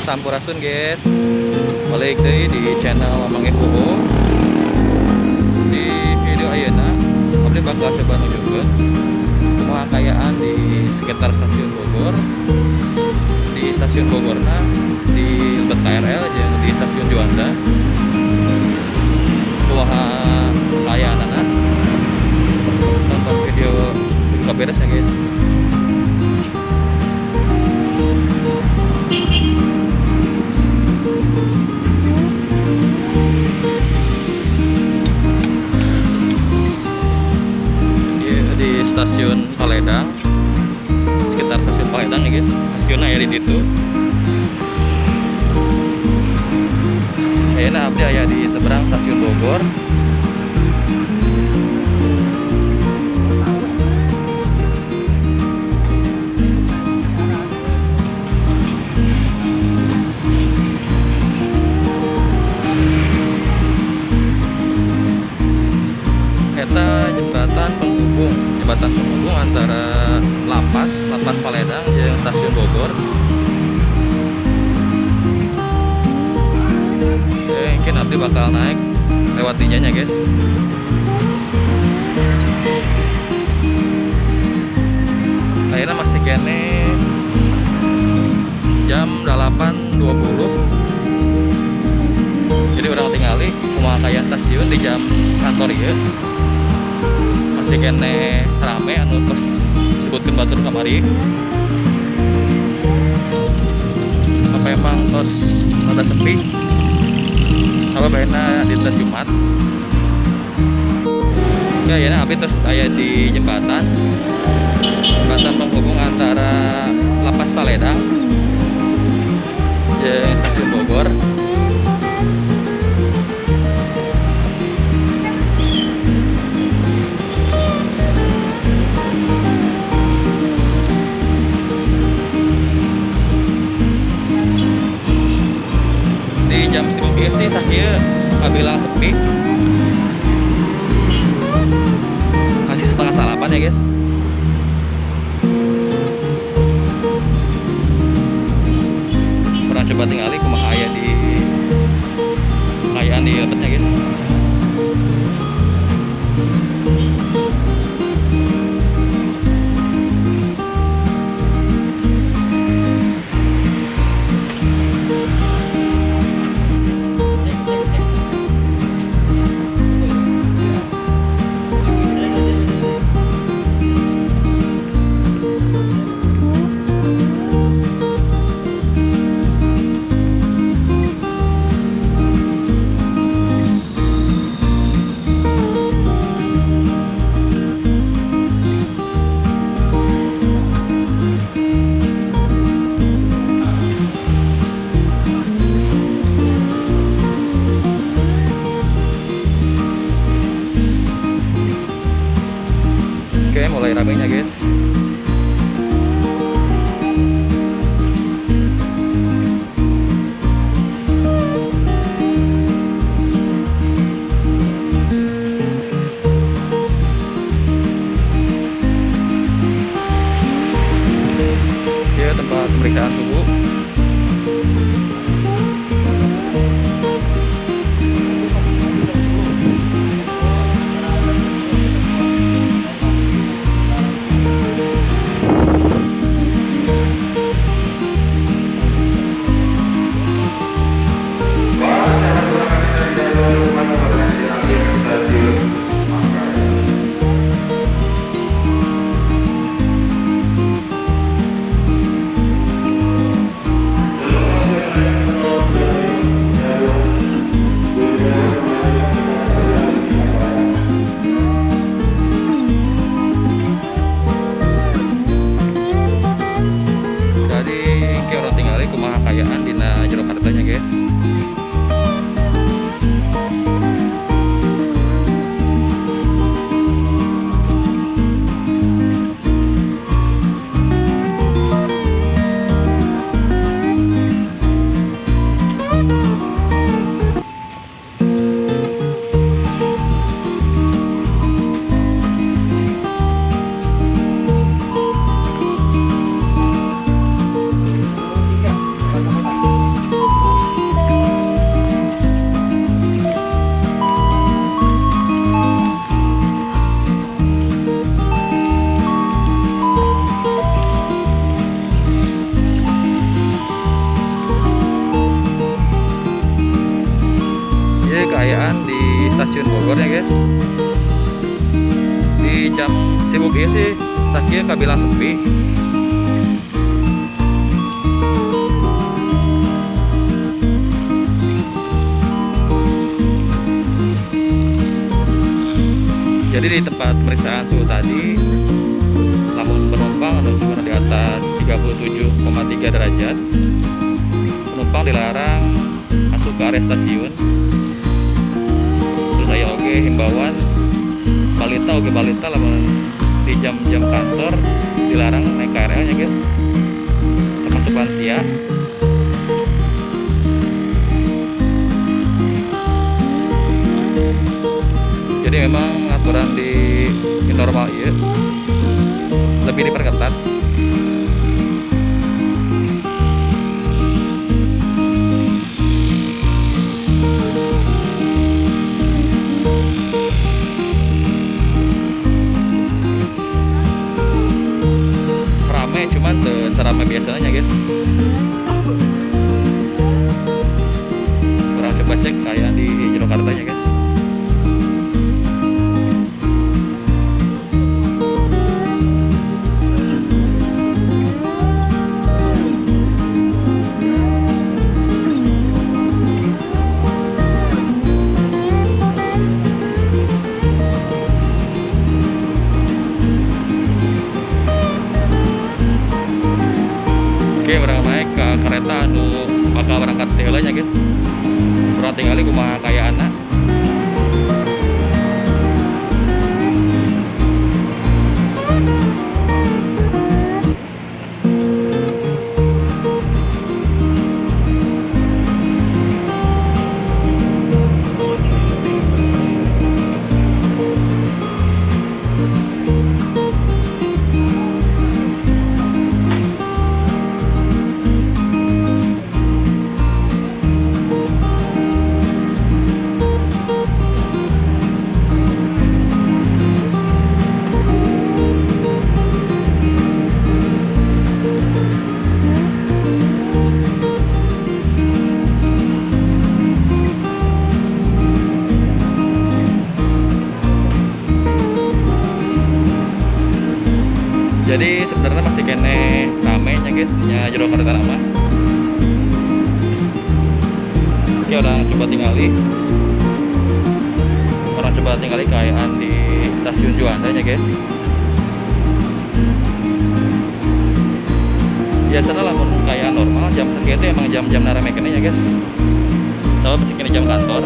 Sampurasun guys. Balik deui di channel Mamang Evo. Di video ayeuna abdi bakal coba nunjukkeun kumaha kaayaan di sekitar Stasiun Bogor. Di Stasiun Bogorna, di lebet KRL jeung di Stasiun Juanda. Kumaha kaayaanana? Tonton video dugi beres ya guys. Di Stasiun Paledang, sekitar Stasiun Paledang ya guys, stasiunnya ya di situ. Kayaknya abdi aya di seberang Stasiun Bogor. Eta jembatan penghubung antara Lapas, Lapas Paledang jeung Stasiun Bogor. Mungkin abdi bakal naik lewat dinya nya guys. Akhirnya masih keneh jam 8.20. Jadi urang tingali kumaha kaayaan stasiun di jam kantor ieu. Masih keneh rame anu tos disebutkeun batur kamari. Apa emang tos rada sepi? Apa baena dinten Jumat? Ya, ya, abdi terus aya di jembatan. Jembatan penghubung antara Lapas Paledang jeung Stasiun Bogor. Di jam sibuk ieu sih sakieu kabilang sepi. Masih 7.30 ya guys. Urang coba tingali kumaha aya di kaayaan di lebetnya guys. Cek, cek, cek. Oke, mulai ramenya guys. Ya, tempat pemeriksaan suhu. Jadi kayak urang tingali kumaha kaayaan dina jero karetanya guys. Stasiun Bogor ya guys. Di jam sibuk ini sih stasiun kabilang sepi. Jadi di tempat pemeriksaan suhu tadi, namun penumpang atau suhu di atas 37,3 derajat, penumpang dilarang masuk ke area stasiun. Terus saya oke himbauan balita, oke balita lamun di jam-jam kantor dilarang naik KRL nya guys, termasuk lansia. Jadi memang aturan di normal ya lebih diperketat. Rame cuman serame biasanya guys. Kurang coba cek kayak di Yogyakarta ya guys. Oke, orang naik ke kereta anu bakal berangkat heula nya guys. Urang tinggali kumaha kayaanna. Jadi sebenarnya masih kene rame nya guys, nya jero kereta lama. Oke, orang coba tinggali. Orang coba tinggali kaayaan di Stasiun Juanda nya guys. Biasanya lamun kayak normal jam segitu emang jam-jam rame kene ya guys. Soalnya masih kene jam kantor.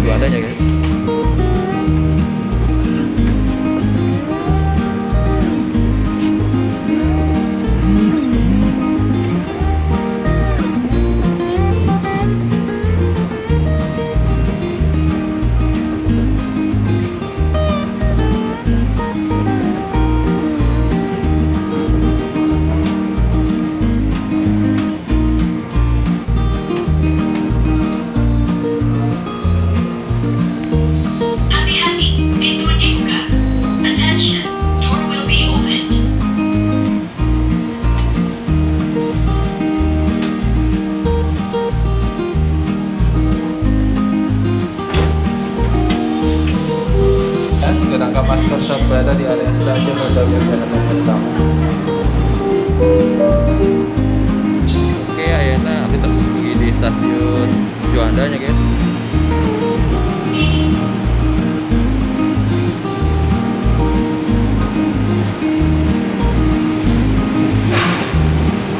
Juanda nya guys. Hati-hati, pintu dibuka. Attention, door will be opened. Kerangka Master berada di area stasiun Hotel Jakarta pertama. Oke, ayeuna abdi terus di stasiun Juanda nya guys.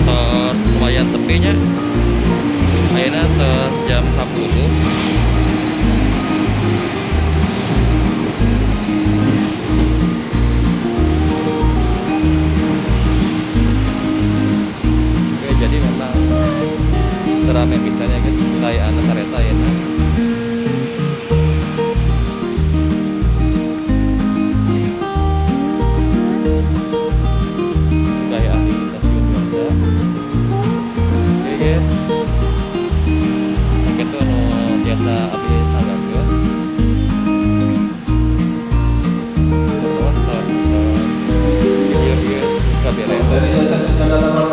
Tos lumayan sepinya. Ayeuna tos jam 10. Oke, jadi memang rame pisan ya guys, kayak anu kareta ya nah. Kayak di stasiun Juanda. Oke guys. Sakitu nu biasa abdi tanggakeun. Terus video ieu kaberes. Dari stasiun Jakarta.